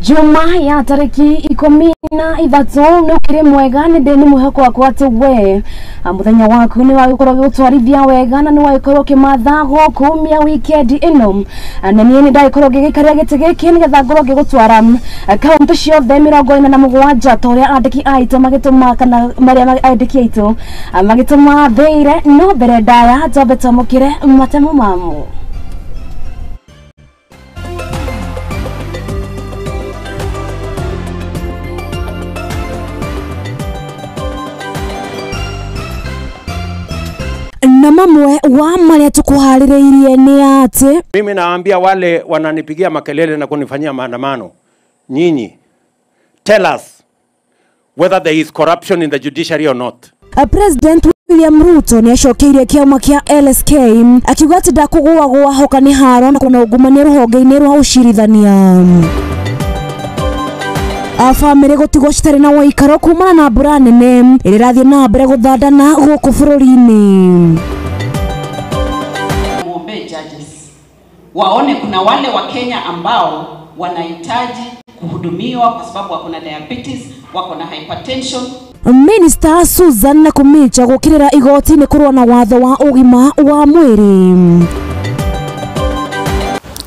Juma ya tariki 13 nukire mwega ni ndini mwihoko wakwa ati we muthenya waku ni wagikorwo gigutwarithia wega na ni wagikorwo kimatha gukumia weekend ino na nie ni ndagikorwo ngigikaria giti giki nigetha ngorwo ngigutwara kaunti ciothe 47 ta uria andiki aitu magituma kana maria andiki aitu magituma thiire no mbere ndaya twambe twamukire matemo mamu. Na mamwe wa maria tukuhaririirie ni ati mimi naambia wale wananipigia makelele na kunifanyia maandamano, nyinyi tell us whether there is corruption in the judiciary or not. President William Ruto ni acokeirie kiama kia LSK akiuga ati ndakũgũagũa hoka ni haro na kuna ungumania rũhonge-inĩ rwa ũcirithania. Bamĩrĩ gũtigwo citarĩ na ũikaro kumana na mbura nene ĩrĩa ĩrathiĩ na mbere gũthandana gũkũ bũrũri-inĩ. Muombe judges waone kuna wale wa Kenya ambao wanahitaji kuhudumiwa kwa sababu wako na diabetes, wako na hypertension. Minister Susan Nakhumicha gũkĩrĩra igoti-inĩ kũrũa na watho wa ũgima wa mwĩrĩ.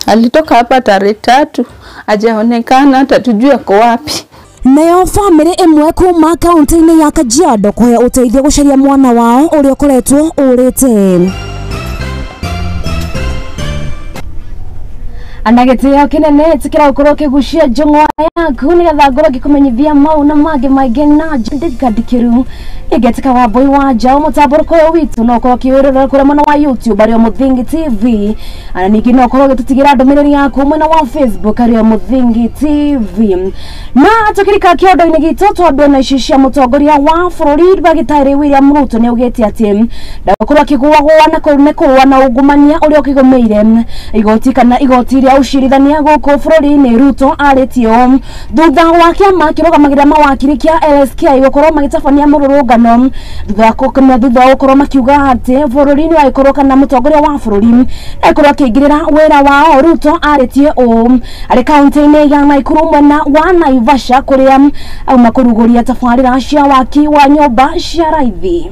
Alitoka hapa tarehe 3, hajaonekana hata tujue ako wapi. Nayo family ĩmwe kuma kaunti-inĩ ya Kajiado kũheo ũteithio gũcaria mwana wao ũrĩa ũkoretwo ũrĩte. Anagĩtĩo kĩnene ĩtĩkĩra gũkorwo ũkĩgucia njũng'wa yaku nĩgetha ngorwo ngĩkũmenyithia mau na mangĩ maingĩ na ndika ndikĩru nĩngetĩka Wambui wa Njaũ mũtambũrũko ũyũ witũ no ũkorwo ũkĩwĩrorera kũrĩa mwena wa YouTube arĩ o Mũthingi TV, na ningĩ no ũkorwo ũgĩtũtigĩra ndũmĩrĩri yaku mwena wa Facebook arĩ o Mũthingi TV. Na tũkĩrika kĩondo-inĩ gitũ twambie na ici cia mũtongoria wa bũrũri Ndagĩtarĩ William Ruto nĩ augĩte atĩ ndagũkorwo akĩgũagũa na kũrũa na ungumania ũrĩa ũkĩgũmĩire igoti kana igoti rĩa ũcirithania gũkũ bũrũri-inĩ. Ruto arĩtie thutha wa kĩama kĩrũgamagĩrĩra mawakiri kĩa LSK gũkorwo magĩtabania mũrũrũngano thutha wa gũkorwo makiuga atĩ bũrũri-inĩ wagĩkorwo kana mũtongoria wa bũrũri agĩkorwo akĩingĩrĩra wĩra wao. Ruto arĩtie ũũ arĩ kaunti-inĩ ya Nakuru mwena wa Naivasha kũrĩa auma kũrugũria tabarĩra cia waki wa nyũmba cia raithi.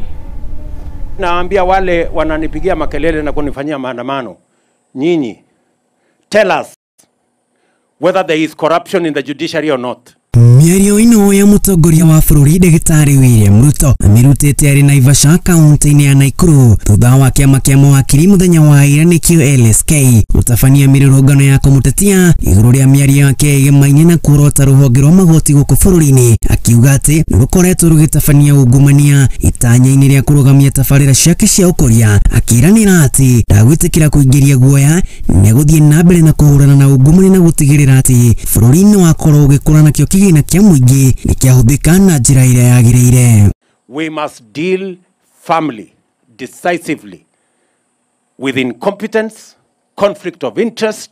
Naambia wale wananipigia makelele na kunifanyia maandamano, nyinyi tell us whether there is corruption in the judiciary or not. Mĩario ĩno ya mũtongoria wa bũrũri Ndagĩtarĩ William Ruto amĩrutĩte arĩ Naivasha kaunti-inĩ ya Nakuru thutha wa kĩama kĩa mawakiri mũthenya wa ira nĩkĩo LSK gũtabania mĩrũrũngano ya kũmũtetia igũrũ rĩa mĩario yake ĩgemaine na kuorota rũhonge rwa magoti gũkũ bũrũri-inĩ, akiuga atĩ nĩrũkoretwo rũgĩtabania ungumania itanya-inĩ rĩa kũrũgamia tabarĩra ciake cia ũkũria, akĩranĩra atĩ ndagwĩtĩkĩra kũingĩria guoya nĩegũthiĩ na mbere na kũhũrana na ungumania na gũtigĩrĩra atĩ bũrũri nĩwakorwo ũgĩkũra nakĩo kĩgĩna kĩa mũingĩ nĩkĩahũthĩka na njĩra ĩrĩa yagĩrĩire. We must deal firmly, decisively with incompetence, conflict of interest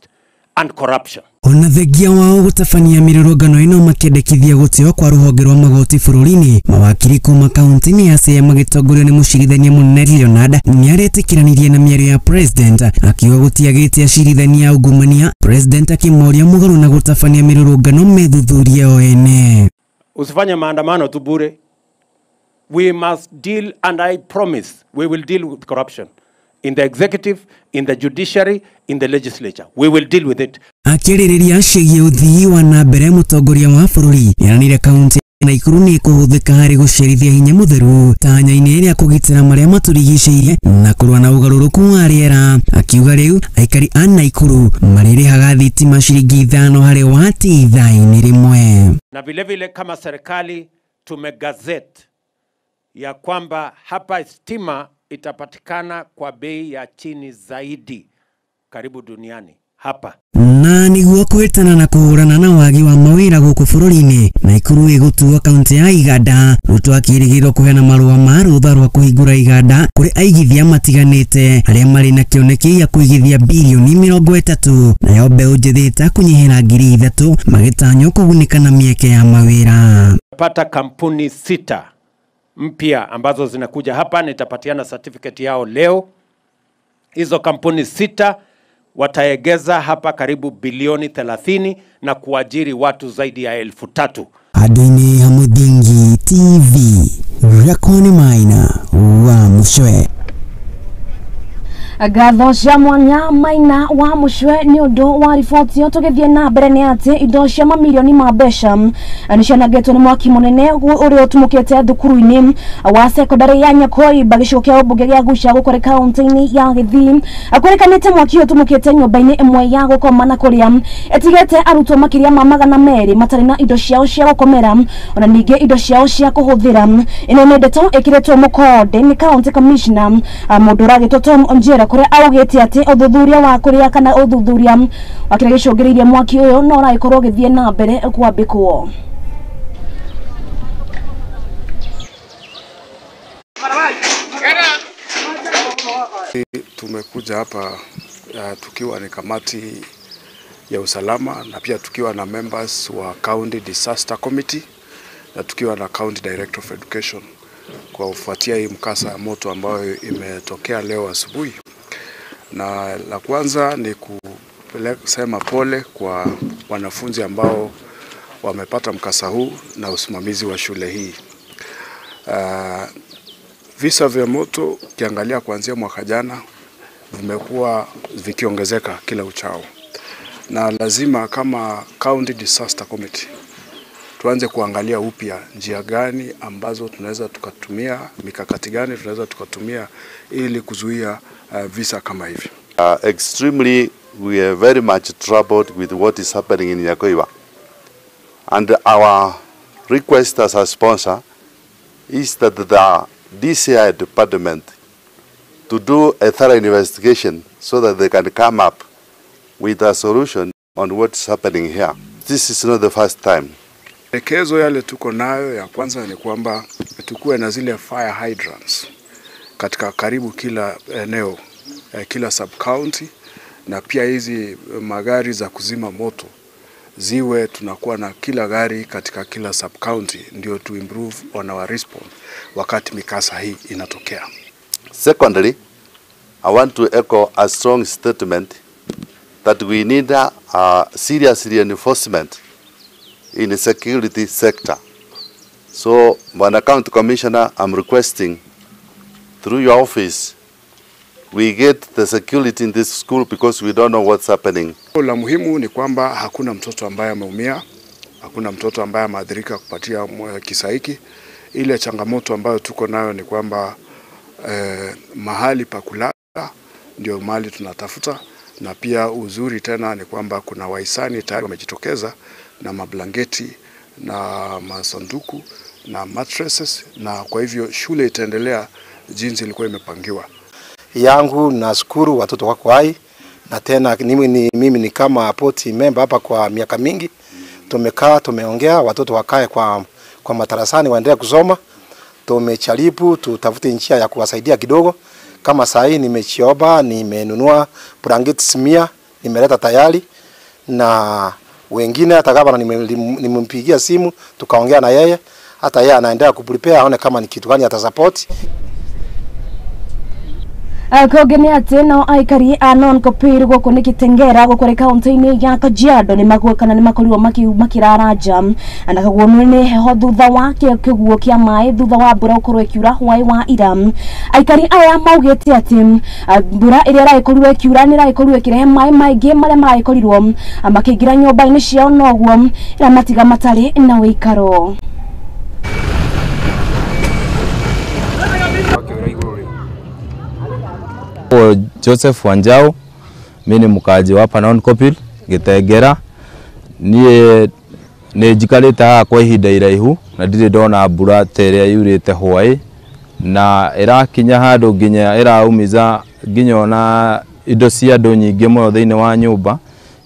and corruption. Ona thengia wao gũtabania mĩrũrũngano ĩno makĩendekithia gũtĩo kwa rũhonge rwa magoti bũrũri-inĩ, mawakiri kuma kaunti-inĩ ya Siaya magĩtongorio nĩ mũcirithania mũnene Leonard nĩaretĩkĩranirie na mĩario ya president akiuga gũtiagĩte acirithania a ungumania. President akĩmoria mũgarũ na gũtabania mĩrũrũngano methuthurie o ene. Usifanye maandamano tu bure. We must deal, and I promise we will deal with corruption in the executive, in the judiciary, in the legislature. We will deal with it. Akĩarĩrĩria ciĩgiĩ ũthii wa na mbere mũtongoria wa bũrũri nĩaranire kaunti ya Nakuru nĩ ĩkũhũthĩka harĩ gũcerithia hinya mũtheru tanya-inĩ rĩa kũgitĩra marĩa matũrigicĩirie na kũrũa na ũgarũrũku wa rĩera, akiuga rĩu aikari a Nakuru marĩrĩhaga thitima ciringi 5 harĩ wati ithaa-inĩ rĩmwe. Na vile vile kama serikali tumegazette ya kwamba hapa stima itapatikana kwa bei ya chini zaidi karibu duniani hapa. Na nĩguo kwĩtana na kũhũrana na wagi wa mawĩra gũkũ bũrũri-inĩ, Nakuru ĩgũtuo kaunti ya iganda. Ruto akĩrĩgĩrĩrwo kũheana marũa ma rũtha rwa kũhingũra iganda kũrĩ aigithia matiganĩte arĩa marĩ na kĩoneki gĩa kũigithia bilioni 30, nayo mbeũ njĩthĩ ĩtakũnyihĩra 3,000 magĩtanywo kũgunĩka na mĩeke ya mawĩra. Pata kampuni 6 mpya ambazo zinakuja hapa, nitapatiana certificate yao leo. Hizo kampuni 6 Wataegeza hapa karibu bilioni 30 na kuajiri watu zaidi ya 3,000. Handũ-inĩ ha Mũthingi TV, Rakoni Maina wa Mucwe. Ngatho cia mwanya Maina wa Mucwe nĩ ũndũ wa riboti ĩyo. Tũgĩthiĩ na mbere nĩ atĩ indo cia mamirioni ma mbeca nĩ cianangĩtwo nĩ mwaki mũnene ũrĩa ũtumũkĩte thukuru-inĩ wa sekondari ya Nyakoimba gĩcigo kĩa ũmbunge gĩa Gucha gũkũ kaunti-inĩ ya Gĩthii. Kũrĩkanĩte mwaki ũyũ ũtumũkĩte nyũmba-inĩ ĩmwe ya gũkoma na kũrĩa ĩtigĩte arutwo makĩria ma 200 matarĩ na indo ciao cia gũkomera ona ningĩ indo ciao cia kũhũthĩra. Ĩno nĩ ndeto ĩkĩrĩtwo mũkonde nĩ county commissioner mũndũ ũragĩtwo Tom Onjera kũrĩa augĩte atĩ ũthuthuria wa kũrĩa kana ũthuthuria wa kĩrĩa gĩcũngĩrĩirie mwaki ũyũ no ũragĩkorwo ũgĩthiĩ na mbere kwambĩkwo. Tumekuja hapa tukiwa ni kamati ya usalama na pia tukiwa na members wa County Disaster Committee na tukiwa na County Director of Education kwa kufuatia hii mkasa ya moto ambayo imetokea leo asubuhi. Na la kwanza ni kusema pole kwa wanafunzi ambao wamepata mkasa huu na usimamizi wa shule hii. Visa vya moto ukiangalia kuanzia mwaka jana vimekuwa vikiongezeka kila uchao. Na lazima kama County Disaster Committee tuanze kuangalia upya njia gani ambazo tunaweza tukatumia, mikakati gani tunaweza tukatumia ili kuzuia visa kama hivi. Extremely we are very much troubled with what is happening in Nyakoiba. And our request as a sponsor is that the DCI department to do a thorough investigation so that they can come up with a solution on what's happening here. This is not the first time. Pendekezo yale tuko nayo ya kwanza ni kwamba tukue na zile fire hydrants katika karibu kila eneo, kila sub county, na pia hizi magari za kuzima moto ziwe tunakuwa na kila gari katika kila sub county, ndio to improve on our response wakati mikasa hii inatokea. Secondly, I want to echo a strong statement that we need a serious reinforcement in the security sector. So, Bwana County Commissioner, I'm requesting through your office we get the security in this school because we don't know what's happening. La muhimu ni kwamba hakuna mtoto ambaye ameumia, hakuna mtoto ambaye ameathirika kupatia kisa hiki. Ile changamoto ambayo tuko nayo ni kwamba mahali pa kulala ndio mahali tunatafuta, na pia uzuri tena ni kwamba kuna wahisani tayari wamejitokeza na mablangeti na masanduku na mattresses, na kwa hivyo shule itaendelea jinsi ilikuwa imepangiwa. Yangu nashukuru watoto wako hai, na tena mimi ni kama poti member hapa kwa miaka mingi. Tumekaa tumeongea watoto wakae kwa madarasani waendelee kusoma. Tumejaribu tutafute njia ya kuwasaidia kidogo. Kama saa hii nimechioba, nimenunua blanketi 100, nimeleta tayari, na wengine hata kama nimempigia simu tukaongea na yeye, hata yeye anaendelea kuprepare aone kama ni kitu gani atasupport. Kũngĩ nĩ atĩ nao aikari a Nonkopir gũkũ nĩ Kitengera gũkũ kaunti-inĩ ya Kajiado nĩ magwekana nĩ makorirwo makĩrara nja na koguo nĩ heho thutha wa kĩguũ kĩa maĩ thutha wa mbura gũkorwo ĩkiura hwaĩ wa ira. Aikari aya maugĩte atĩ mbura ĩrĩa ĩragĩkorirwo ĩkiura nĩ ĩragĩkorirwo ĩkĩrehe maĩ maingĩ marĩa maragĩkorirwo makĩingĩra nyũmba-inĩ ciao, noguo ĩramatiga matarĩ na ũikaro. Joseph Wanjao, mimi ni mkaaji wa hapa Nonkopir Gitengera. Niĩ nĩ njikarĩte haha kwa ihinda iraihu na ndirĩ ndona mbura ta ĩrĩa yurĩte hwaĩ, na ĩrakinya handũ nginya ĩraumiza nginya ona indo cia andũ nyingĩ mũno thĩinĩ wa nyũmba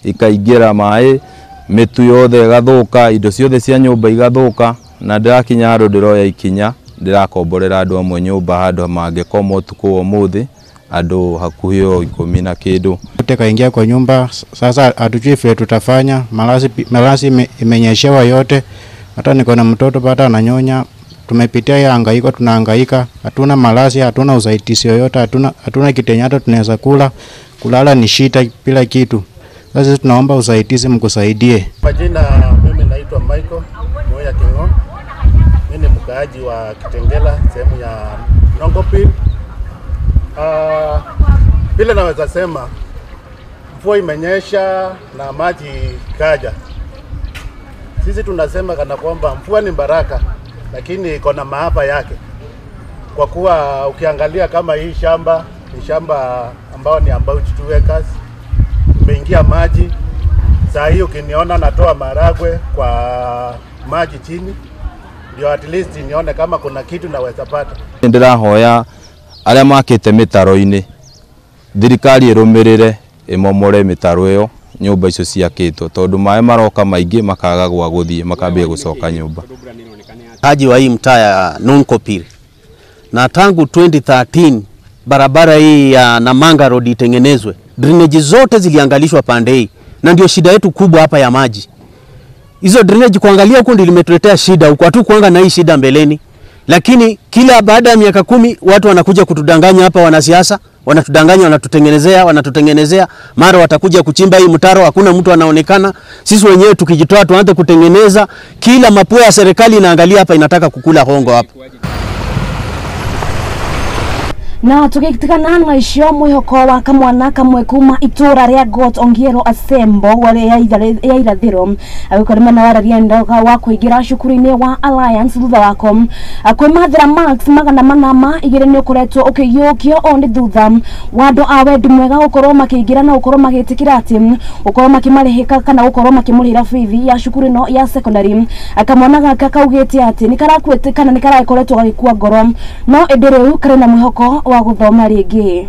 ikaingĩra maĩ, mĩtu yothe ĩgathũka, indo ciothe cia nyũmba igathũka, na ndĩrakinya handũ ndĩroya ikinya ndĩrakomborera andũ amwe nyũmba handũ mangĩkoma ũtukũ wa ũmũthĩ, andũ hakuhĩ o 10 na kĩndũ. Kaingia kwa nyumba sasa, hatujui vile tutafanya. Malazi imenyeshewa yote, hata niko na mtoto bado ananyonya. Tumepitia ya hangaiko, tunahangaika, hatuna malazi, hatuna usaidizi yoyote, hatuna kitenyato tunaweza kula. Kulala ni shida bila kitu. Sasa tunaomba usaidizi, mkusaidie. Majina, mimi naitwa Michael Moya Kingo. Mimi ni mkaaji wa Kitengela, sehemu ya Nongopil. Vile naweza sema mvua imenyesha na maji kaja. Sisi tunasema kana kwamba mvua ni baraka, lakini iko na maafa yake. Kwa kuwa ukiangalia kama hii shamba ni shamba ambao ni about 2 acres, imeingia maji. Saa hii ukiniona natoa maragwe kwa maji chini, ndio at least nione kama kuna kitu naweza pata. Ndĩrahoya arĩa makĩte mĩtaro-inĩ thirikari ĩrũmĩrĩre ĩmomore mĩtaro ĩyo nyũmba icio ciakĩtwo tondũ maĩ maroka maingĩ makaga gwa gũthiĩ makambia gũcoka nyũmba. Haji wa hii mtaa ya Nonkopir, na tangu 2013 barabara hii ya Namanga Road itengenezwe, drainage zote ziliangalishwa pande hii, na ndio shida yetu kubwa hapa ya maji. Hizo drainage kuangalia huko ndio limetuletea shida huko, hatukuanga na hii shida mbeleni. Lakini kila baada ya miaka 10 watu wanakuja kutudanganya hapa, wanasiasa wanatudanganya, wanatutengenezea, mara watakuja kuchimba hii mtaro, hakuna mtu anaonekana. Sisi wenyewe tukijitoa tuanze kutengeneza, kila mapua ya serikali inaangalia hapa, inataka kukula hongo hapa. Na tugitigana na icio mwihoko wa kamwana kamwe kuma itura ria Got Ongiero Asembo wale ya irathiro agikorwo mena wararia ndoga wa kuingira cukuru-ini wa Alliance thutha wako kwimathira marks 402 ni ukoretwo ukiyukio o ni thutha wa andu a wendi mwega gukorwo makiingira na gukorwo magitikira ati gukorwo makimarihika kana gukorwo makimurihira bithi ya cukuru ino ya secondary. Kamwana gaka kaugite ati ni karakuite kana ni karakoretwo gagikua ngoro no indi riu kari na mwihoko wa guthoma ringi.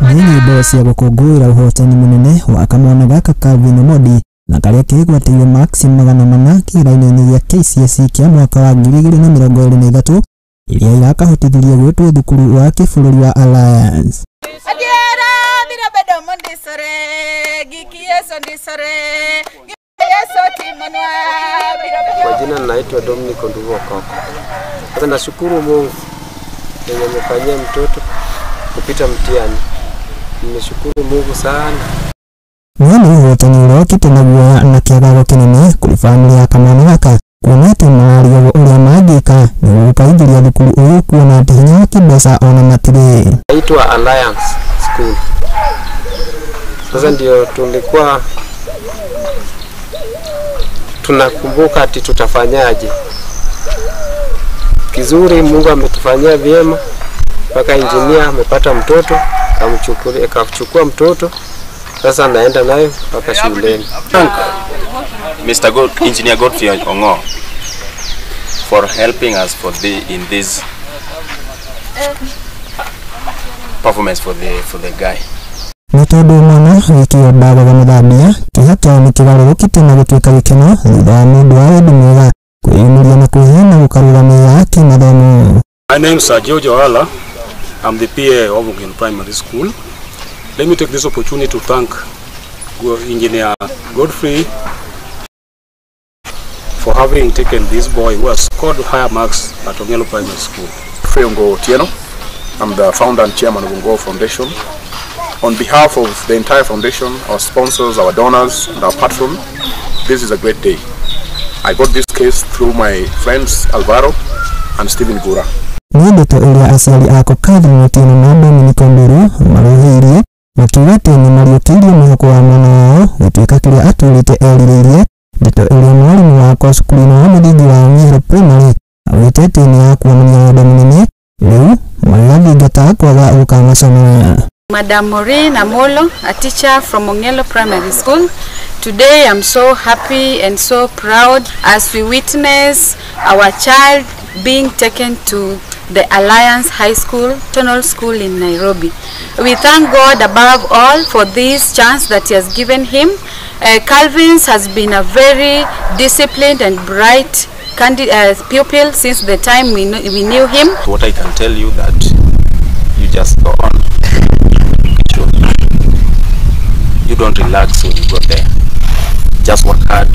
Nĩ nyĩmbo cia gũkũngũĩra ũhotani mũnene wa kamwana gaka Calvin Omodi na karĩa kegwatĩire marks 400 kĩgeranio-inĩ gĩa KCSE kĩa mwaka wa 2023 iria irakahotithirie gwĩtwo thukuru wa kĩbũrũri wa Alliance. Kwa jina naitwa Dominic Ndugu Koko. Sasa nashukuru Mungu mwenye amefanyia mtoto kupita mtihani. Nimeshukuru Mungu sana. Nĩ ũhotani ũrĩa ũkĩte na guoya na kĩagago kĩnene kũrĩ bamĩrĩ ya kamwana gaka kuona atĩ mararigagwo ũrĩa mangĩka nĩguo gũkaingĩria thukuru ũyũ kuona atĩ hinya wa kĩmbeca ona matirĩ. Naitwa Alliance School. Sasa ndio tulikuwa tunakumbuka ati tutafanyaje. Kizuri Mungu ametufanyia vyema mpaka engineer amepata mtoto, akamchukua mtoto, sasa anaenda nayo mpaka shuleni. Thank Mr. God, Engineer Godfrey Ongo for helping us in this performance for the guy. Nĩ tondũ mwana wĩkĩo ndagaga mũthambia kĩeha kĩao nĩ kĩgarũrũkĩte na gũtuĩka gĩkeno thutha wa mũndũ wa wendi mwega kwĩyumĩria na kwĩheana gũkarũgamĩrĩra kĩmathomo. My name is George Ohala. I'm the PA of Ongelo Primary School. Let me take this opportunity to thank Engineer Godfrey for having taken this boy who has scored higher marks at Ongelo Primary School. Godfrey Ongo Otieno. I'm the founder and chairman of Ongo Foundation. On behalf of the entire foundation, our sponsors, our donors, and our patron, this is a great day. I got this case through my friends Alvaro and Stephen Gura. Nĩ ndeto ĩrĩa aciari ako Catherine Otieno na Dominic Onduru marũhĩirie makiuga atĩ nĩ mariũkĩirie mwĩhoko wa mwana wao gũtuĩka kĩrĩa atũrĩte erirĩirie. Ndeto ĩrĩa mwarimũ wakwa cukuru-inĩ wa mũthingi wa Ongelo Primary augĩte atĩ nĩ ya kuonania wendo mũnene rĩu magĩgathingata kwaga gũkanacamania. Madam Maureen Amolo, a teacher from Ongelo Primary School. Today I'm so happy and so proud as we witness our child being taken to the Alliance High School, Tunnel School in Nairobi. We thank God above all for this chance that he has given him. Calvin's has been a very disciplined and bright pupil since the time we knew him. What I can tell you that you just go on. You don't relax when you go there. Just work hard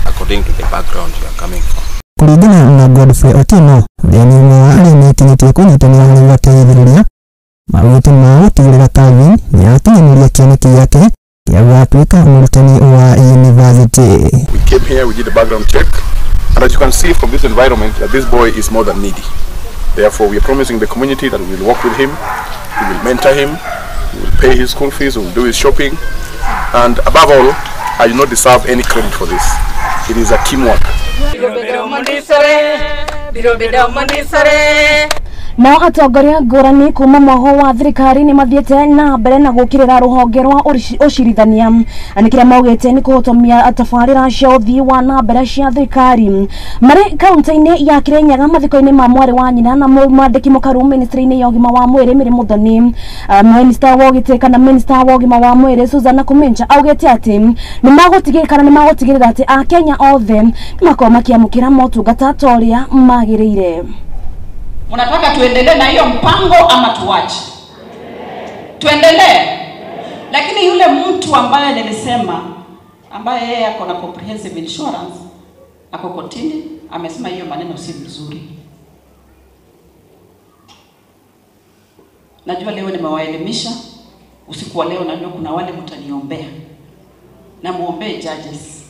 according to the background you are coming from. Kũringana na Godfrey Otieno ũrĩa nĩ ũmwe wa arĩa mekinyĩtie kũnyitanĩra harĩ gũteithĩrĩria, maugĩte ma gũtigĩrĩra Calvin nĩ akinyanĩria kĩoneki gĩake gĩa gũgatuĩka mũrutani wa university. We came here, we did a background check, and as you can see from this environment that this boy is more than needy. Therefore, we are promising the community that we will work with him, we will mentor him, we will pay his school fees, we will do his shopping, and above all, I do not deserve any credit for this. It is a teamwork. Nao atongoria ngũrani kuma mwaho wa thirikari nĩ mathiĩte na mbere na gũkĩrĩra rũhonge rwa ũcirithania nĩ kĩrĩa maugĩte nĩ kũhotomia tabarĩra cia ũthii wa na mbere cia thirikari marĩ kaunti-inĩ ya Kirinyaga mathiko-inĩ ma mwarĩ wa nyina na mwandĩki mũkaru ministry-inĩ ya ũgima wa mwĩrĩ Mary Muthoni. Minister wa ũgitĩri kana minister wa ũgima wa mwĩrĩ Susanna Kumincha augĩte atĩ nĩ magũtigĩrĩra atĩ Akenya othe nĩ makorwo makĩamũkĩra motungata ta ũrĩa magĩrĩire. Unataka tuendelee na hiyo mpango ama tuache? Tuendelee. Lakini yule mtu ambaye nilisema, ambaye yeye ako na comprehensive insurance, ako kotini, amesema hiyo maneno si mzuri. Najua leo nimewaelimisha, usiku wa leo najua kuna wale mtaniombea. Na muombee judges.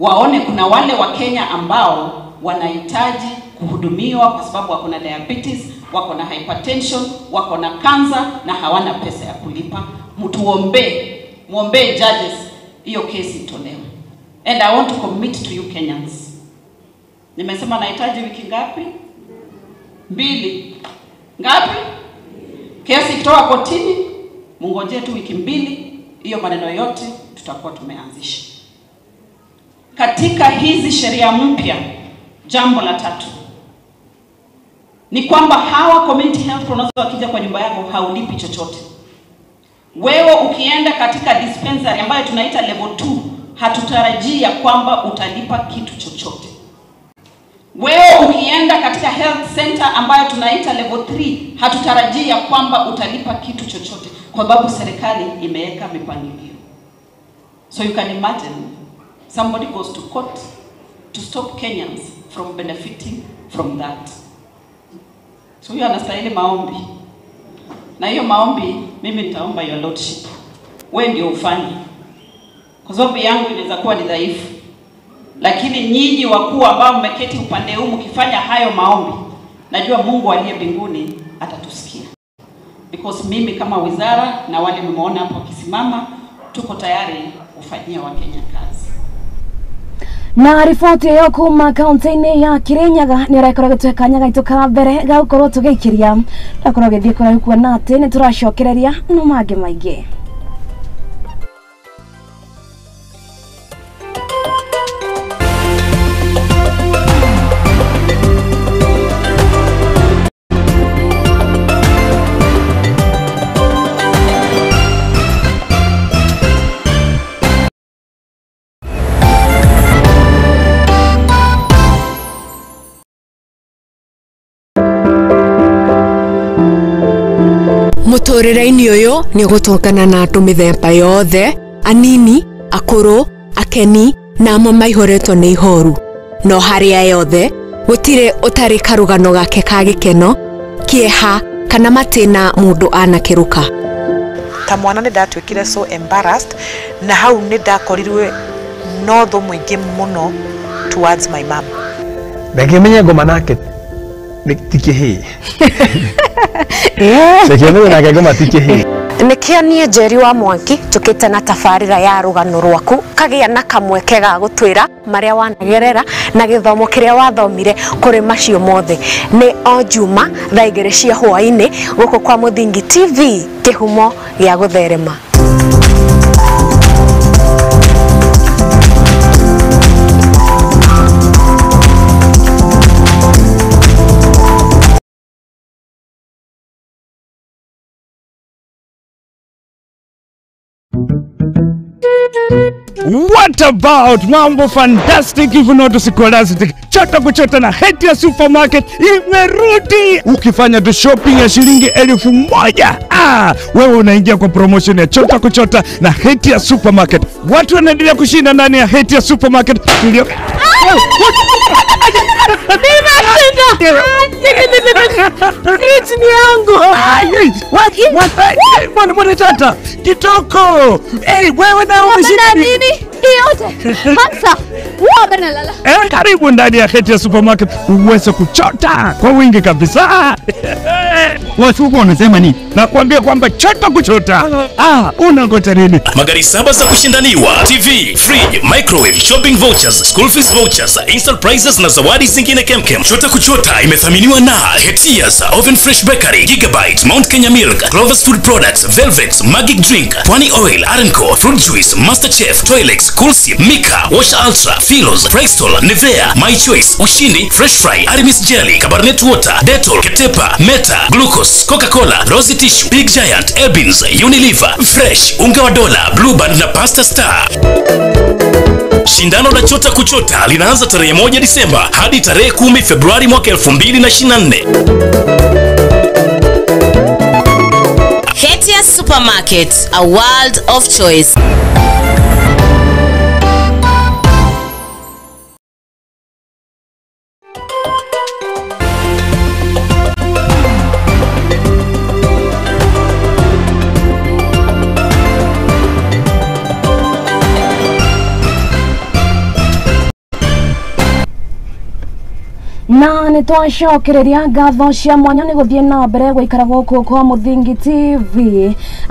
Waone kuna wale wa Kenya ambao wanahitaji kuhudumiwa kwa sababu wako na diabetes, wako na hypertension, wako na cancer na hawana pesa ya kulipa. Mtuombe, muombe judges hiyo kesi itolewe. And I want to commit to you Kenyans. Nimesema nahitaji wiki ngapi? 2. Ngapi? Kesi ikitoka kotini, mungojee tu wiki 2, hiyo maneno yote tutakuwa tumeanzisha. Katika hizi sheria mpya, jambo la tatu ni kwamba hawa community health promoters wakija kwa nyumba yako haulipi chochote. Wewe ukienda katika dispensary ambayo tunaita level 2, hatutarajia kwamba utalipa kitu chochote. Wewe ukienda katika health center ambayo tunaita level 3, hatutarajia kwamba utalipa kitu chochote kwa sababu serikali imeweka mipangilio. So you can imagine somebody goes to court to stop Kenyans from benefiting from that. So huyo anastahili maombi. Na hiyo maombi mimi nitaomba your lordship. Wewe ndio ufanye. Kwa sababu yangu inaweza kuwa ni dhaifu. Lakini nyinyi wakuu ambao mmeketi upande huu mkifanya hayo maombi, najua Mungu aliye mbinguni atatusikia. Because mimi kama wizara na wale mmeona hapo wakisimama, tuko tayari kufanyia Wakenya kazi. Na riboti ĩyo kuma kaunti-inĩ ya Kirinyaga nĩ ĩrakorwo ĩgĩtũhe kanya gaitũ ka mbere ga gũkorwo tũgĩikĩria ndakorwo gĩthiĩ kũraihu kuona atĩ nĩ tũracokereria no mangĩ maingĩ. Mũtũrĩre-inĩ ũyũ nĩ ũgũtũngana na andũ mĩthemba yothe, anini, akũrũ, akeni na amwe maihũrĩtwo nĩ ihoru. No harĩa yothe, gũtirĩ ũtarĩ karũgano gake ka gĩkeno, kĩeha kana matĩna mũndũ anakĩrũka. Ta mwana nĩ ndatuĩkire so embarrassed na hau nĩ ndakorirwe no thũ mũingĩ mũno towards my mom. Ndangĩmenya ngoma nake ti kĩhĩĩ. Ndangĩmenya nake ngoma ti kĩhĩĩ. Nĩkĩo niĩ Njeri wa Mwangi njũkĩte na tabarĩra ya rũgano rwaku kagĩa na kamweke ga gũtwĩra marĩa wanagerera na gĩthomo kĩrĩa wathomire kũrĩ macio mothe. Nĩ o Juma thaa 2 cia hwaĩ-inĩ gũkũ kwa Mũthingi TV, kĩhumo gĩa gũtherema. Thank you. What about mambo fantastic if not scholastic? Chota kuchota na Hetia Supermarket imerudi. Ukifanya tu shopping ya shilingi 1000, wewe unaingia kwa promotion ya Chota kuchota na Hetia Supermarket. Watu wanaendelea kushinda ndani ya Hetia Supermarket. Ndio. Fridge ni yangu. What? Mbona tata? Kitoko. Eh, wewe na umeshinda nini? Yote. Hamsa. Lala. Karibu ndani ya Hetia Supermarket uweze kuchota kwa wingi kabisa. Watu wanasema nini? Nakwambia kwamba chota kuchota. Unangoja nini? Magari 7 za kushindaniwa, TV, fridge, microwave, shopping vouchers, school fees vouchers, instant prizes na zawadi zingine kemkem. Chota kuchota imethaminiwa na Hetias, Oven Fresh Bakery, Gigabyte, Mount Kenya Milk, Clover's Food Products, Velvet, Magic Drink, Pwani Oil, Arenco, Fruit Juice, Master Chef, Toilex, Coolsip, Mika, Wash Ultra, Philos, Bristol, Nivea, My Choice, Ushindi, Fresh Fry, Aramis Jelly, Cabernet Water, Dettol, Ketepa, Meta, Glucose, Coca-Cola, Rosy Tissue, Big Giant, Ebins, Unilever, Fresh, Unga wa Dola, Blue Band na Pasta Star. Shindano la Chota Kuchota linaanza tarehe 1 Disemba hadi tarehe 10 Februari mwaka 2024. Hetia Supermarket, a world of choice. Na nä twacokereria ngatho cia mwanya nä gå thiä na mbere gå ikara gå kå kwa Muthingi TV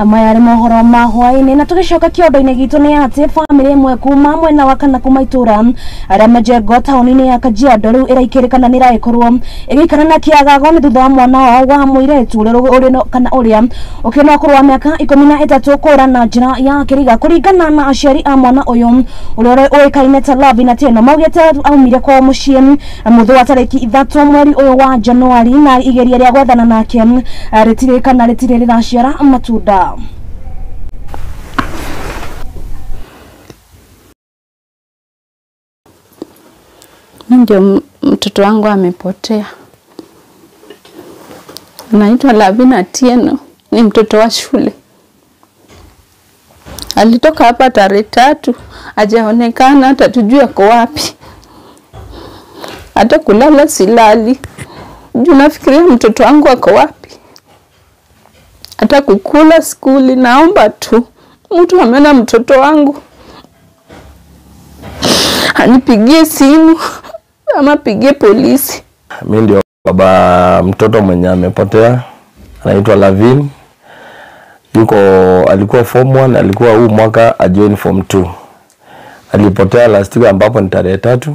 maya rä mohoro ma hwainä na tå gä coka kä ondo-inä gitå nä atä bamä ĩmwe kuma mwena wa kana kuma itũra rĩa Majengo taũni-inĩ ya Kajiado rĩu ĩraikĩrĩkana nĩ ĩragĩkorwo ĩgĩikara na kĩagago nĩ thutha wa mwana wao wa mũirĩtu ũrĩa kana ũrĩa ũkĩrĩ na ũkũrũ wa mĩaka 13 kũra na njĩra ya kĩriga kũringana na aciari a mwana ũyũ ũrĩa ũĩkaine ta Lavin Atieno maugĩte aumire kwao mũciĩ mũthũ wa tarĩki 3 mweri ũyũ wa Januari na igeria rĩa gwethana nake rĩtirĩ kana rĩtirĩ rĩraciara matunda. Ndio mtoto wangu amepotea. Anaitwa Lavin Atieno, ni mtoto wa shule. Alitoka hapa tarehe 3, hajaonekana hata tujue ako wapi. Hata kulala silali. Juu nafikiria mtoto wangu ako wapi. Hata kukula skuli, naomba tu mtu ameona mtoto wangu anipigie simu ama pigie polisi. Mimi ndio baba mtoto mwenye amepotea, anaitwa Lavin. Yuko alikuwa form 1, alikuwa huu mwaka ajoin form 2. Alipotea last week ambapo ni tarehe 3.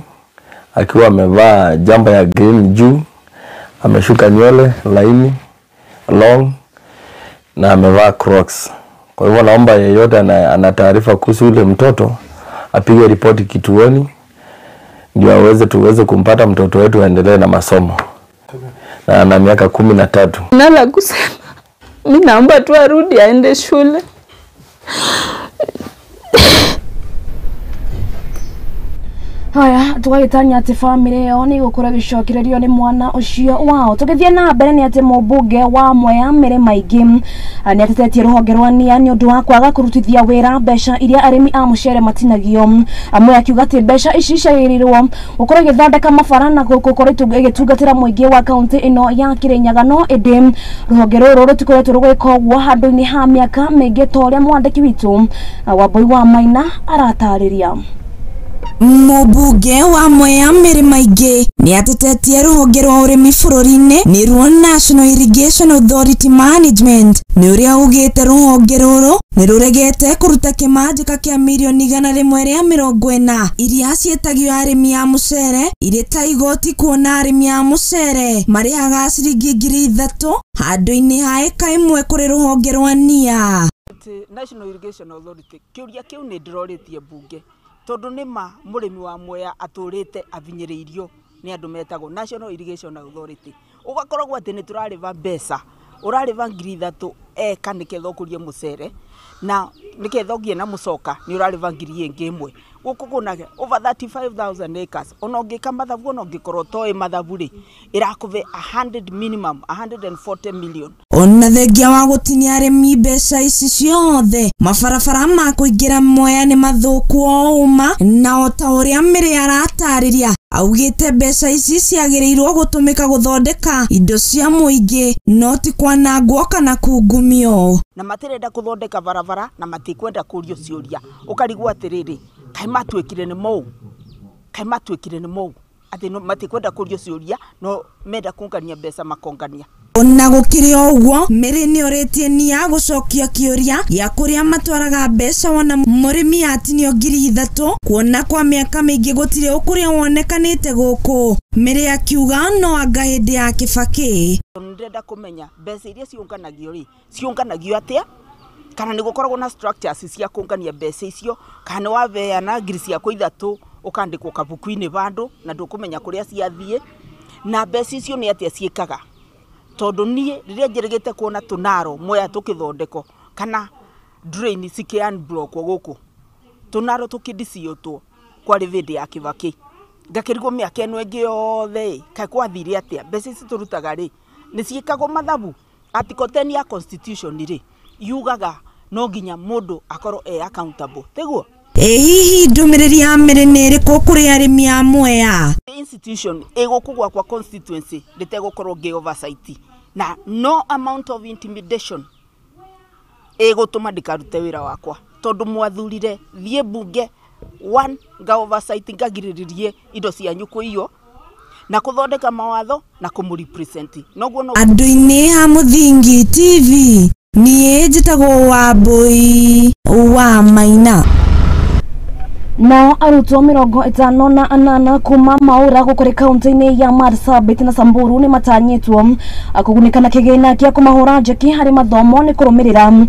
Akiwa amevaa jamba ya green juu, ameshuka nywele laini long na amevaa Crocs. Kwa hivyo naomba yeyote ana taarifa kuhusu yule mtoto apige ripoti kituoni ndio aweze tuweze kumpata mtoto wetu aendelee na masomo. Na ana miaka 13. Nala kusema mimi naomba tu arudi aende shule. Haya tugagĩtanya atĩ bamĩrĩ ĩyo nĩ ĩgũkorwo ĩgĩcokererio nĩ mwana ũcio wao. Tũgĩthiĩ na mbere nĩ atĩ mũmbunge wa Mwea Mĩrĩ Maingĩ nĩ atetetie rũhonge rwa NIA nĩ ũndũ wa kwaga kũrutithia wĩra mbeca iria arĩmi a mũcere matinagio. Amwe akiuga atĩ mbeca ici ciagĩrĩirwo gũkorwo igĩthondeka mabara na gũkorwo ĩgĩtungatĩra mũingĩ wa kaũntĩ ĩno ya Kĩrĩnyaga, no ĩndĩ rũhonge rũrũ rũtikoretwo rũgĩka ũguo handũ-inĩ ha mĩaka mĩingĩ ta ũrĩa mwandĩki witũ Wambui wa Maina aratarĩria. Mũmbunge wa Mwea Mĩrĩ Maingĩ nĩ atetetie rũhonge rwa ũrĩmi bũrũri-inĩ nĩruo National Irrigation Authority Management nĩ ũrĩa ugĩte rũhonge rũrũ nĩ rũregete kũruta kĩmanjĩka kĩa mirioni 140 iria ciĩtagio arĩmi a mũcere irĩ ta igoti kuona arĩmi a mũcere marĩhaga ciringi 3,000 handũ-inĩ ha ĩka ĩmwe kũrĩ rũhonge rwa NIA. National Irrigation Authority kĩũria kĩu nĩ ndĩrorĩtie mbunge tondu nĩ ma mũrĩmi wa Mwea atũrĩte avinyĩrĩirio nĩ andũ metagwo National Irrigation Authority. Ũgakoragwo atĩ nĩ tũrarĩba mbeca, ũrarĩba 3,000 eka nĩketha ũkũrie mũcere, Na niketha ũgĩe na mũcoka nĩ ũrarĩva 1,000 gũkũ kũna over 35,000 acres. Ona ũngĩka mathabu, ona ũngĩkorwo ũtoĩ mathabu rĩ, ĩrakũve 100 minimum 140 million. Ona thengia wa gũtinia arĩmi mbeca ici ciothe, mabarabara ma kũingĩra Mwea nĩ mathũku o ũma, na o ta ũrĩa Mĩrĩ aratarĩria augĩte mbeca ici ciagĩrĩirwo gũtũmĩka gũthondeka indo cia mũingĩ no ti kwanangwo kana kungumio. Na matirenda kũthondeka barabara na matikwenda kũrio ciũria, ũkarigwo atĩrĩrĩ, kaĩ matuĩkire nĩ mou, kaĩ matuĩkire nĩ mou atĩ matikwenda kũrio ciũria no menda kũngania mbeca makongania. Ona gũkĩrĩ o ũguo, Mĩrĩ nĩorĩtie nia gũcokia kĩũria gĩa kũrĩa matwaraga mbeca wona mũrĩmi atinio 3,000 kuona kwa mĩaka mĩingĩ gũtirĩ ũkũrĩa wonekanĩte gũkũ. Mĩrĩ akiuga no anga hĩndĩ ya Kibaki. Ndĩrenda kũmenya mbeca iria ciũnganagio rĩ, ciũnganagio atĩa, kana nĩ gũkoragwo na structures cia kũngania mbeca icio, kana nĩ wabeana 3,000 ũkandĩkwo kabuku-inĩ vandũ na ndũkũmenya kũrĩa ciathiĩ, na mbeca icio nĩ atĩa ciĩkaga. Tondũ niĩ rĩrĩa njĩrĩgĩte kuona tũnaro Mwea tũkĩthondekwo kana drain cikĩ unblockwo gũkũ, tũnaro tũkĩdiciũtwo kwarĩ hĩndĩ ya Kibaki, ngakĩrigwo mĩaka ĩno ĩngĩ yothe kaĩ kwathire atĩa, mbeca ici tũrutaga rĩ nĩ ciĩkagwo mathabu. Article 10 ya constitution rĩ yugaga no nginya mũndũ akorwo e accountable, tiguo? Ĩ hihi ndũmĩrĩri ya Mĩrĩ nĩ ĩrĩkũ kũrĩ arĩmi a Mwea? Institution ĩgũkũ gwakwa constituency ndĩtegũkorwo ngĩ oversight, na no amount of intimidation ĩgũtũma ndikarute wĩra wakwa, tondũ mwathurire thiĩ bunge one nga oversight ngagirĩrĩrie indo cianyu kũiywo na kũthondeka mawatho na kũmũrepresent. Noguo no Andũ-inĩ a Mũthingi TV, niĩ njĩtagwo Wambui wa Maina. Nao arutwo 58 kuma Maura gũkũrĩ kaunti-inĩ ya Marsabit na Samburu nĩ matanyĩtwo kũgunĩka na kĩgĩna kĩa kũmahũra njeki harĩ mathomo nĩ kũrũmĩrĩra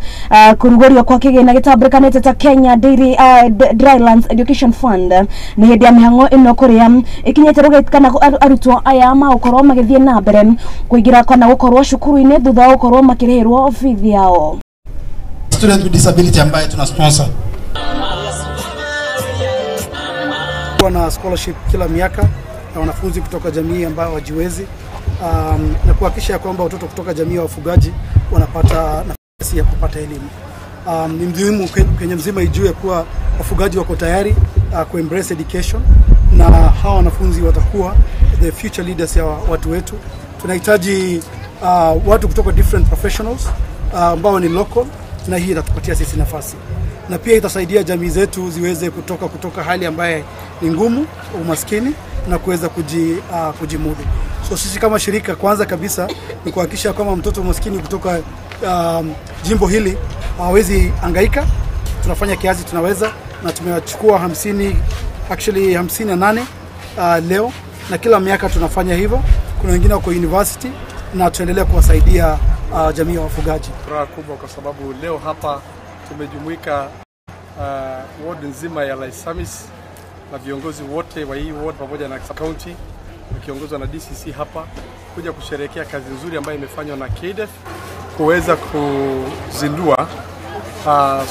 kũrugũrio kwa kĩgĩna gĩtambũrĩkanĩte ta Kenya Dairy Drylands Education Fund. Nĩ hĩndĩ ya mĩhang'o ĩno kũrĩa ĩkinyĩte rũgĩ kana arutwo aya magũkorwo magĩthiĩ na mbere kũingĩra kana gũkorwo cukuru-inĩ thutha wa gũkorwo makĩrĩhĩrwo bithi yao. Student with disability ambaye tuna sponsor na scholarship kila miaka na wanafunzi kutoka jamii ambao hawajiwezi, na kuhakikisha kwamba watoto kutoka jamii ya wafugaji wanapata nafasi ya kupata elimu. Ni muhimu Kenya mzima ijue kuwa wafugaji wako tayari ku embrace education, na hawa wanafunzi watakuwa the future leaders ya watu wetu. Tunahitaji watu kutoka different professionals ambao ni local, na hii itatupatia sisi nafasi, na pia itasaidia jamii zetu ziweze kutoka hali ambaye ni ngumu, umaskini, na kuweza kujimudu. So sisi kama shirika kwanza kabisa ni kuhakikisha kwamba mtoto maskini kutoka jimbo hili hawezi hangaika. Tunafanya kiasi tunaweza, na tumewachukua 50, actually 58 leo, na kila miaka tunafanya hivyo. Kuna wengine wako university na tuendelea kuwasaidia jamii ya wafugaji. Furaha kubwa kwa sababu leo hapa tumejumuika ward nzima ya Laisamis na viongozi wote wa hii ward pamoja na county wakiongozwa na DCC hapa kuja kusherehekea kazi nzuri ambayo imefanywa na KDF kuweza kuzindua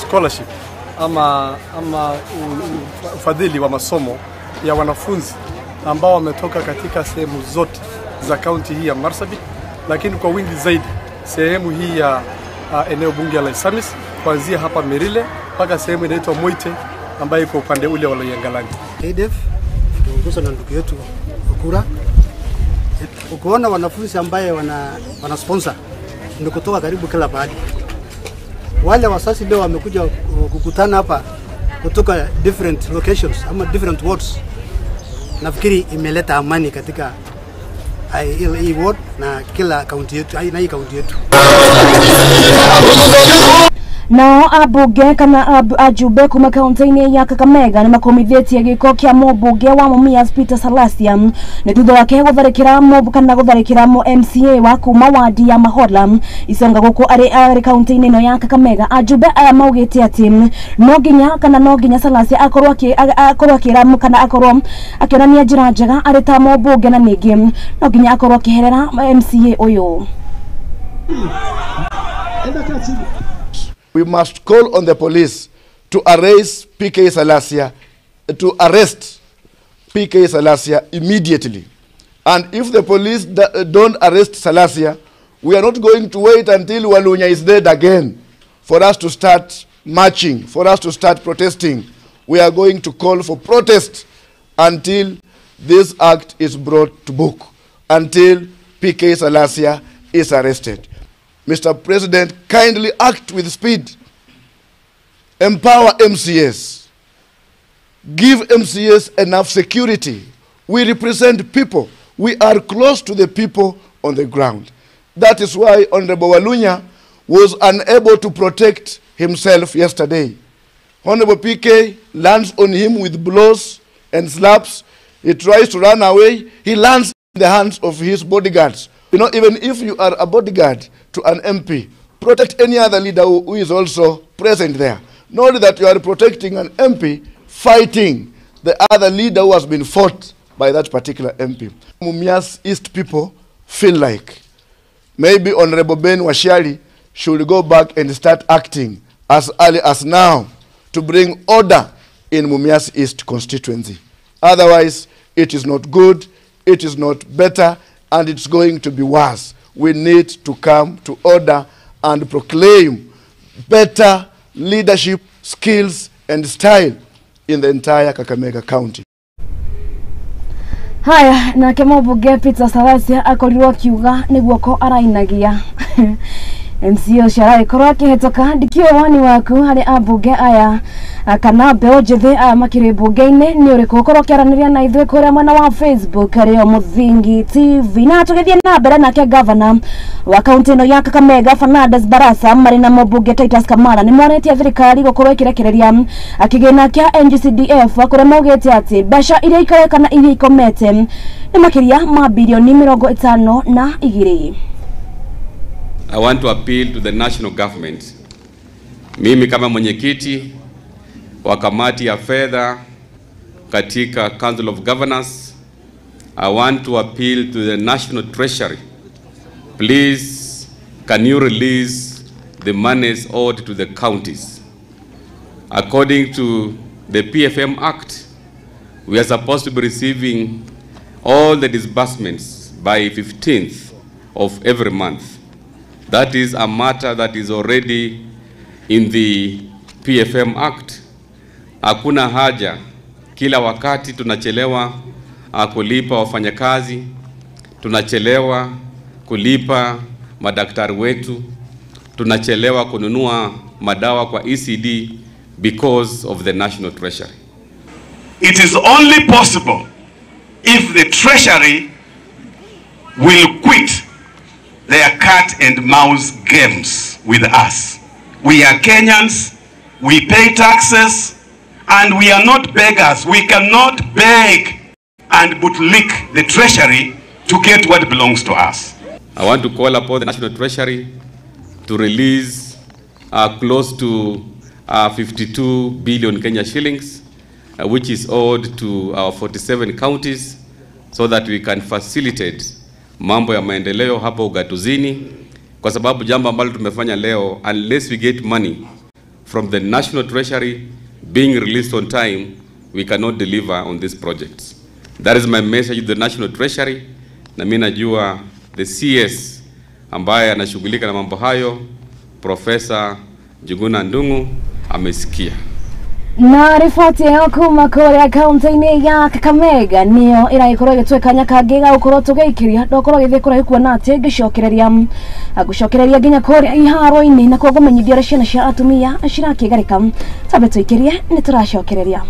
scholarship ama ufadhili wa masomo ya wanafunzi ambao wametoka katika sehemu zote za county hii ya Marsabit, lakini kwa wingi zaidi sehemu hii ya eneo bunge la Laisamis, kuanzia hapa Merile mpaka sehemu inaitwa Moite ambayo iko upande ule wa Loyangalani. KDF tuongozwa na ndugu yetu Okura. Ukiona wanafunzi ambaye wana sponsor ni kutoka karibu kila pahali. Wale wasasi leo wamekuja kukutana hapa kutoka different locations ama different wards. Nafikiri imeleta amani katika hii ward na kila county yetu, na hii county yetu. Nao abunge kana ajumbe kuma kaunti-inĩ ya Kakamega nĩ makomithĩtie gĩko kĩa mũmbunge wa Mumias Peter Salasya nĩ thutha wake gũtharĩkĩra kana gũtharĩkĩra MCA wa kuma wadi ya Mahola Isonga gũkũ arĩ kaunti-inĩ ĩno ya Kakamega. Ajumbe aya maugĩte atĩ no nginya Salasya akorwo akĩra kana akorwo akĩonania njĩra njega arĩ ta mũmbunge, na ningĩ no nginya akorwo akĩherera MCA ũyũ. We must call on the police to arrest PK Salasya, to arrest PK Salasya immediately. And if the police don't arrest Salasya, we are not going to wait until Walunya is dead again for us to start marching, for us to start protesting. We are going to call for protest until this act is brought to book, until PK Salasya is arrested. Mr. President, kindly act with speed. Empower MCS. Give MCS enough security. We represent people. We are close to the people on the ground. That is why Honorable Walunya was unable to protect himself yesterday. Honorable PK lands on him with blows and slaps. He tries to run away. He lands in the hands of his bodyguards. You know, even if you are a bodyguard to an MP, protect any other leader who is also present there. Not that you are protecting an MP fighting the other leader who has been fought by that particular MP. Mumias East people feel like maybe Honorable Ben Washiali should go back and start acting as early as now to bring order in Mumias East constituency. Otherwise, it is not good, it is not better, and it's going to be worse. We need to come to order and proclaim better leadership skills and style in the entire Kakamega County. Haya, nake mũmbunge Peter Salasya akorirwo akiuga nĩ guoko arainagia. MC ũcio aragĩkorwo akĩhĩtũka. Ndikĩũĩ woni waku harĩ ambunge aya kana mbeũ njĩthĩ aya makĩrĩ mbunge-inĩ nĩ ũrĩkũ? Ũkorwo ũkĩaranĩria na ithuĩ kũrĩa mwena wa Facebook arĩo Mũthingi TV. Na tũgĩthiĩ na mbere nake gavana wa kaunti ĩno ya Kakamega Fernandes Barasa marĩ na mũmbunge Titus Kamara nĩ monetie thirikari gũkorwo ĩkĩrekereria kĩgĩna kĩa NGCDF kũrĩa maugĩte atĩ mbeca iria ikare kana iria ikomete nĩ makĩria ma birioni 52. I want to appeal to the national government. Mimi kama mwenyekiti wa kamati ya fedha katika Council of Governors, I want to appeal to the National Treasury. Please, can you release the monies owed to the counties? According to the PFM Act, we are supposed to be receiving all the disbursements by 15th of every month. That is a matter that is already in the PFM Act. Hakuna haja kila wakati tunachelewa kulipa wafanyakazi, tunachelewa kulipa madaktari wetu, tunachelewa kununua madawa kwa ECD because of the National Treasury. It is only possible if the Treasury will quit their cat and mouse games with us. We are Kenyans, we pay taxes, and we are not beggars. We cannot beg and bootlick the Treasury to get what belongs to us. I want to call upon the National Treasury to release close to 52 billion Kenya shillings, which is owed to our 47 counties, so that we can facilitate mambo ya maendeleo hapa ugatuzini, kwa sababu jambo ambalo tumefanya leo, unless we get money from the National Treasury being released on time, we cannot deliver on these projects. That is my message to the National Treasury. Na mimi najua the CS ambaye anashughulika na mambo hayo, Professor Njuguna Ndung'u, amesikia. Na riboti ĩyo kuma kũrĩa kaunti-inĩ ya Kakamega nĩyo ĩragĩkorwo ĩgĩtwĩka kanya kangĩ ga gũkorwo tũgĩikĩria ndokorwo gĩthiĩ kũraihu kuona atĩ ngĩcokereria ngũcokereria nginya kũrĩa iharo-inĩ na kũmenyithia ũrĩa ciana cia atumia cirakĩgarĩka. Tambe tũikĩrie nĩ tũracokereria.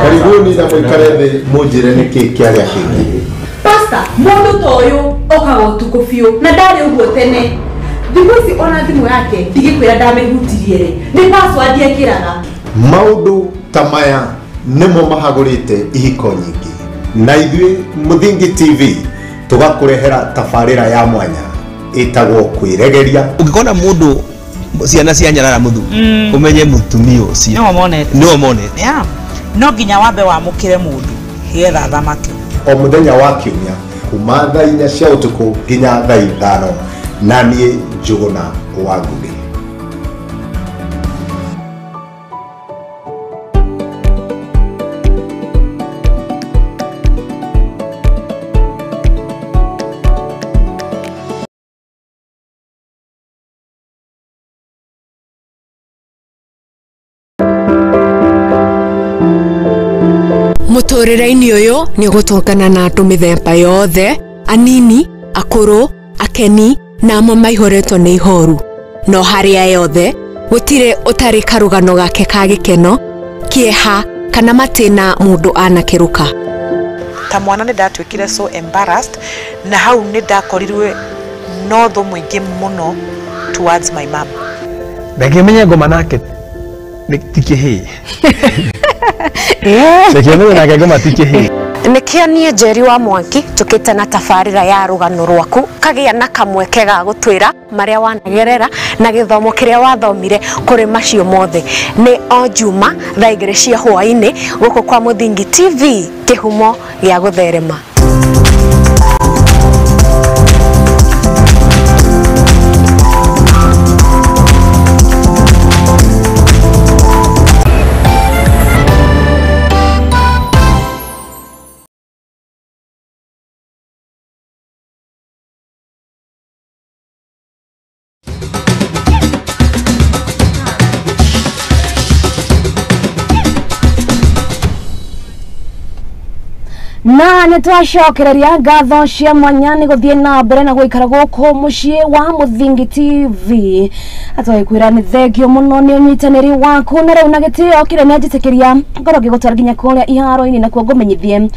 Karibuni na mwikare thĩ mũnjĩre nĩkĩ kĩarĩa kĩngĩ. Pastor, mũndũ ta ũyũ okaga ũtukũ biũ na ndarĩ ũguo tene. Thikũ ici ona thimũ yake ndigĩkwĩra ndamĩhutirie rĩ, nĩ password ekĩraga. Maũndũ ta maya nĩmo mahagũrĩte ihiko nyingĩ, na ithuĩ Mũthingi TV tũgakũrehera tabarĩra ya mwanya ĩtagwo Kwĩregeria. Ũngĩkona mũndũ ciana cia nyarara mũthuri, ũmenye mũtumia ũcio nĩwe monete. Yeah. No nginya wambe wamũkĩre mũndũ getha thamaki. O mũthenya wa kiumia kuma thaa 4 cia ũtukũ nginya thaa 5, na niĩ Njũgũna wa Ngũgĩ. Mũtũrĩre-inĩ ũyũ nĩ ũgũtũngana na andũ mĩthemba yothe, anini, akũrũ, akeni na amwe maihũrĩtwo nĩ ihoru. No harĩa yothe gũtirĩ ũtarĩ karũgano gake ka gĩkeno, kĩeha kana matĩna mũndũ anakĩrũka. Ta mwana nĩ ndatuĩkire so embarrassed, na hau nĩ ndakorirwe no thũ mũingĩ mũno towards my mom. Ndakĩmenye ngoma nake ti kĩhĩĩ. Ndakĩmenye nake ngoma ti kĩhĩĩ. Nĩkĩo niĩ Njeri wa Mwangi njũkĩte na tabarĩra ya rũgano rwaku, kagĩa na kamweke ga gũtwĩra marĩa wanagerera na gĩthomo kĩrĩa wathomire kũrĩ macio mothe. Nĩ o Juma thaa 2 cia hwaĩ-inĩ gũkũ kwa Mũthingi TV, kĩhumo gĩa gũtherema. Na nĩ twacokereria ngatho cia mwanya nĩ gũthiĩ na mbere na gũikara gũkũ mũciĩ wa Mũthingi TV. Atwakwĩra nĩ thengio mũno nĩ ũnyitanĩri waku, na rĩu na gĩtĩo kĩrĩa njĩtĩkĩria ngorwo ngĩgũtwara nginya kũrĩa iharo-inĩ nakuo ngũmenyithie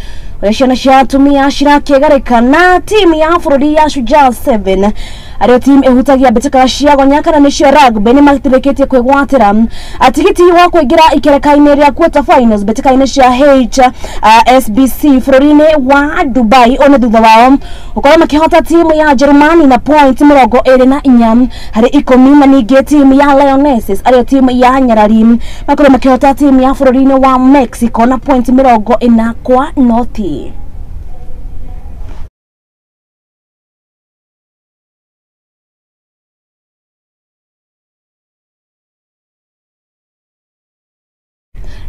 ũrĩa ciana cia atumia cirakĩgarĩka na timu ya bũrũri ya Shujaa 7 arĩa timu ĩhutagia mbĩtĩka cia gonya kana nĩcio rugby nĩ matirĩkĩtie kwĩgwatĩra tigiti wa kũingĩra ikereka-inĩ rĩa quarter finals mbĩtĩka-inĩ cia HSBC bũrũri-inĩ wa Dubai. One thutha wao gũkorwo makĩhota timu ya Jerumani na point 24 harĩ 10, na ningĩ timu ya Lionesses arĩa timu ya Nyarari makorwo makĩhota timu ya bũrũri-inĩ wa Mexico na point 40 kwa 0.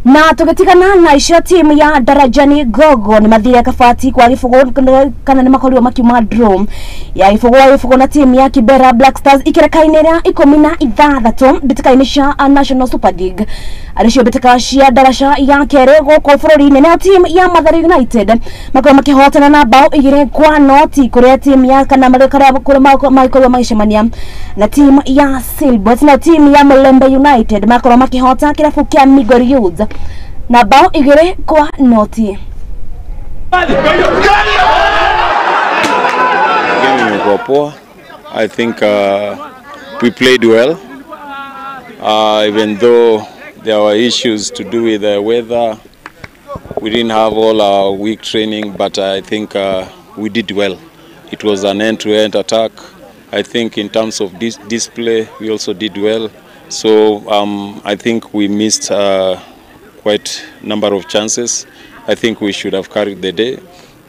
Na tugitigana na icio timu ya Darajani Gogo ni mathire kabati kwa gibugo kana ni makorirwo makiuma draw ya gibugo na timu ya Kibera Black Stars ikereka-inĩ rĩa 16 mbĩtĩka-inĩ cia National Super League arĩcio mbĩtĩka cia daraca ya kerĩ gũkũ bũrũri-inĩ. Nayo timu ya Mathare United makorwo makĩhotana na bao 2-0 kũrĩa timu ya kana kũrĩa makorwo magĩcemania na timu ya Silbert. Na timu ya Mulembe United makorwo makĩhota kĩrabu kĩa Migori Youth na bao 2-0. Game imekuwa poa. I think we played well, even though there were issues to do with the weather. We didn't have all our week training, but I think we did well. It was an end-to-end attack. I think in terms of display, we also did well. So I think we missed quite a number of chances. I think we should have carried the day,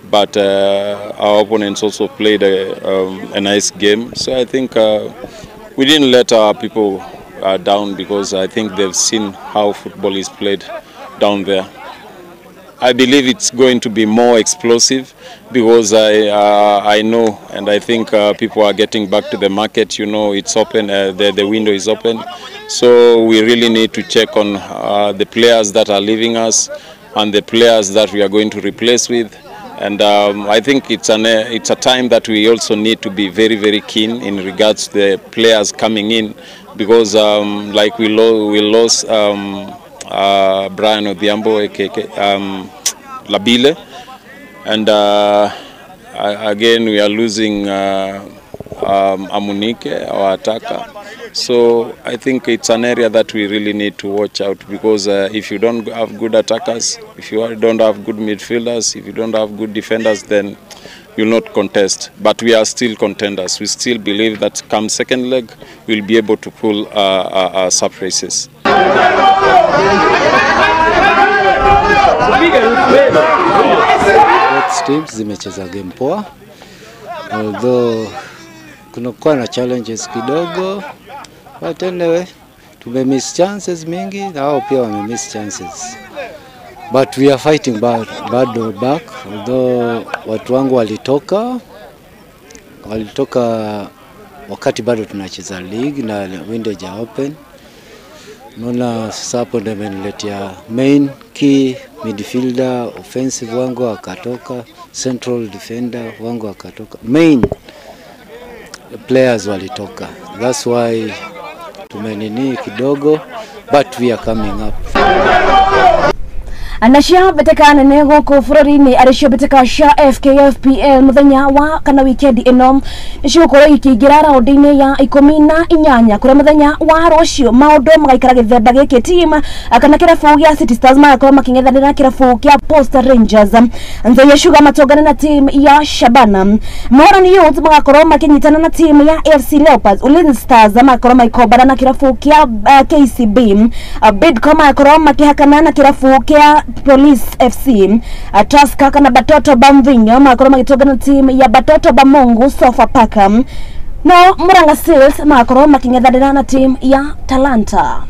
but our opponents also played a nice game. So I think we didn't let our people down, because I think they've seen how football is played down there. I believe it's going to be more explosive, because I know, and I think people are getting back to the market. You know, it's open, the window is open. So we really need to check on the players that are leaving us and the players that we are going to replace with. And I think it's a time that we also need to be very, very keen in regards to the players coming in, because like we lost Brian Odhiambo, aka Labile, and again we are losing Amunike, our attacker. So I think it's an area that we really need to watch out, because if you don't have good attackers, if you don't have good midfielders, if you don't have good defenders, then you'll not contest. But we are still contenders. We still believe that come second leg, we'll be able to pull surprises. Both teams zimecheza game poa, although kunakuwa na challenges kidogo, but anyway tumemiss chances mingi na wao pia wamemiss chances, but we are fighting bado back, although watu wangu walitoka wakati bado tunacheza league na window ja open. Naona sasa hapo ndio imeniletea main key midfielder, offensive wangu akatoka, central defender wangu akatoka, main players walitoka. That's why tumenini kidogo, but we are coming up. Anacia mbĩtĩka nene gũkũ bũrũri-inĩ arĩcio mbĩtĩka cia FKFPL mũthenya wa kana wikendi ĩno nĩcigũkorwo ikĩingĩra raundi-inĩ ya 18 kũrĩa mũthenya wa rũciũ maũndũ magaikara gĩthemba gĩkĩ team kana kĩrabu gĩa City Stars magakorwo makĩng'ethanĩra na kĩrabu kĩa Posta Rangers. Nzoia Sugar matũngane na team ya Shabana. Morani Youth magakorwo makĩnyitana na team ya AFC Leopards. Ulinzi Stars magakorwo magĩkombana na kĩrabu kĩa KCB. Bidco magakorwo makĩhakana na kĩrabu kĩa Police FC. Tusker kana Batoto Bamvinyo magakorwo magĩtũngana na team ya Batoto Bamungu Sofapaka. No Murang'a Seals magakorwo makĩng'ethanĩra na team ya Talanta.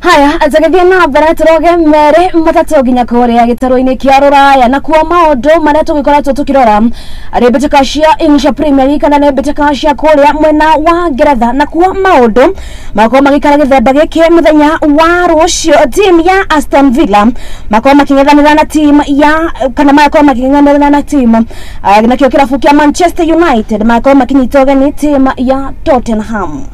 Haya, tũgĩthiĩ na mbere tũroge merĩ matatũ nginya kũrĩa gĩtarũ-inĩ kĩa rũraya na kuo maũndũ marĩa tũgĩkoretwo tũkĩrora arĩ mbĩtĩka cia English Premier League kana nĩ mbĩtĩka cia kũrĩa mwena wa Ngeretha na kuo maũndũ makorwo magĩikara gĩthemba gĩkĩ mũthenya wa rũciũ team ya Aston Villa makorwo makĩng'ethanĩra na team ya kana makorwo makĩng'ethanĩra na team nakĩo kĩrabu kĩa Manchester United makorwo makĩnyita ũgeni team ya Tottenham.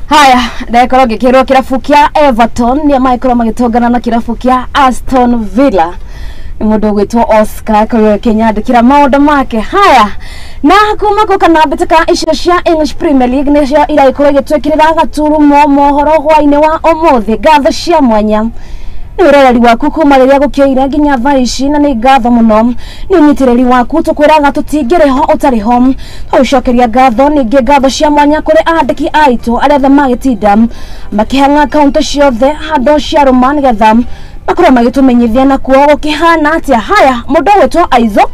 Haya, ndakorwo ngĩkĩrwo kĩrabu kĩa Everton nĩ magĩkorwo magĩtũngana na kĩrabu kĩa Aston Villa. Nĩ mũndũ ũgwĩtwo Oscar akorwo akĩnyandĩkĩra maũndũ make. Haya, na kuma kũ kana mbĩtĩka icio cia English Premier League nĩcio iragĩkorwo igĩtwĩkĩrĩra gaturumo mohoro hwainĩ wa ũmũthĩ. Ngatho cia mwanya nĩ ũroreri waku kuma rĩrĩa gũkĩire nginya thaa ici, na nĩ ngatho mũno nĩ ũnyitĩrĩri waku tũkwĩraga tũtingĩrĩ ho ũtarĩ ho. Tũgũcokeria ngatho ningĩ ngatho cia mwanya kũrĩ andĩki aitũ arĩa othe magĩtinda makĩhang'a kaũntĩ ciothe handũ ciarũma nĩgetha makorwo magĩtũmenyithia na kuo gũkĩhana atĩa. Haya, mũndũ ũgwĩtwo Aizo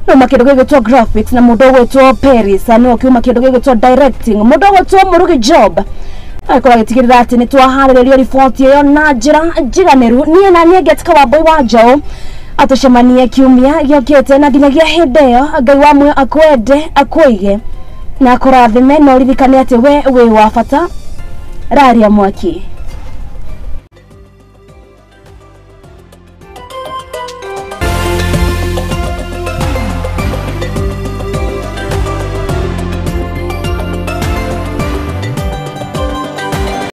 nĩuma kĩndũ gĩgwĩtwo graphics, na mũndũ ũgwĩtwo Paris nĩwe ũkiuma kĩndũ gĩgwĩtwo directing, mũndũ ũgwĩtwo Mũrugi Job akorwo agĩtigĩrĩra atĩ nĩ twaharĩrĩrio riboti ĩyo na njĩra njiganĩru. Niĩ na niĩ Ngetika Wambui wa Njaũ atũcemanie kiumia gĩũkĩte, na nginyagia hĩndĩ ĩyo Ngai wa muoyo akwende akũige na akũrathime, na ũririkane atĩ we wĩ wa bata. Raria mwaki.